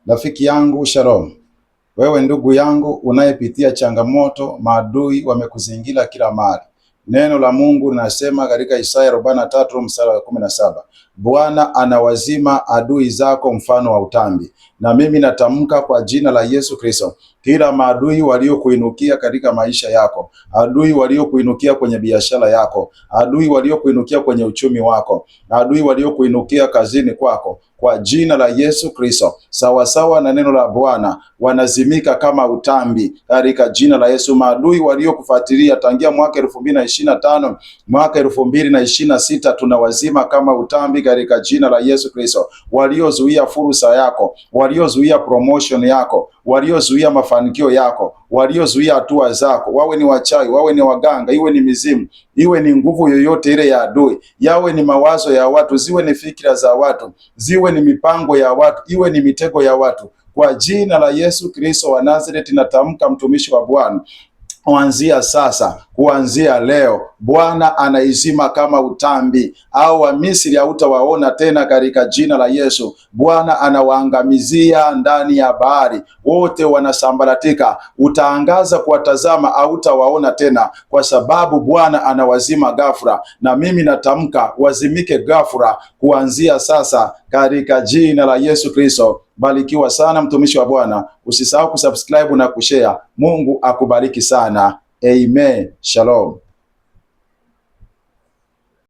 Rafiki yangu, shalom. Wewe ndugu yangu unayepitia changamoto, maadui wamekuzingira kila mahali. Neno la Mungu linasema katika Isaya 43 mstari wa 17, Bwana anawazima adui zako mfano wa utambi. Na mimi natamka kwa jina la Yesu Kristo, kila maadui waliokuinukia katika maisha yako, adui waliokuinukia kwenye biashara yako, adui waliokuinukia kwenye uchumi wako, adui waliokuinukia kazini kwako, kwa jina la Yesu Kristo, sawasawa na neno la Bwana, wanazimika kama utambi katika jina la Yesu. Maadui waliokufuatilia tangia mwaka 2025 mwaka 2026 tunawazima kama utambi katika jina la Yesu Kristo. Waliozuia fursa yako, waliozuia promotion yako, waliozuia mafanikio yako, waliozuia hatua zako, wawe ni wachawi, wawe ni waganga, iwe ni mizimu, iwe ni nguvu yoyote ile ya adui, yawe ni mawazo ya watu, ziwe ni fikra za watu, ziwe ni mipango ya watu, iwe ni mitego ya watu, kwa jina la Yesu Kristo wa Nazareti natamka, mtumishi wa Bwana, kuanzia sasa, kuanzia leo, Bwana anaizima kama utambi, au Wamisri hautawaona tena katika jina la Yesu. Bwana anawaangamizia ndani ya bahari, wote wanasambaratika. Utaangaza kuwatazama, hautawaona tena, kwa sababu Bwana anawazima ghafla. Na mimi natamka wazimike ghafla kuanzia sasa katika jina la Yesu Kristo. Barikiwa sana mtumishi wa Bwana, usisahau kusubscribe na kushare. Mungu akubariki sana. Amen. Shalom.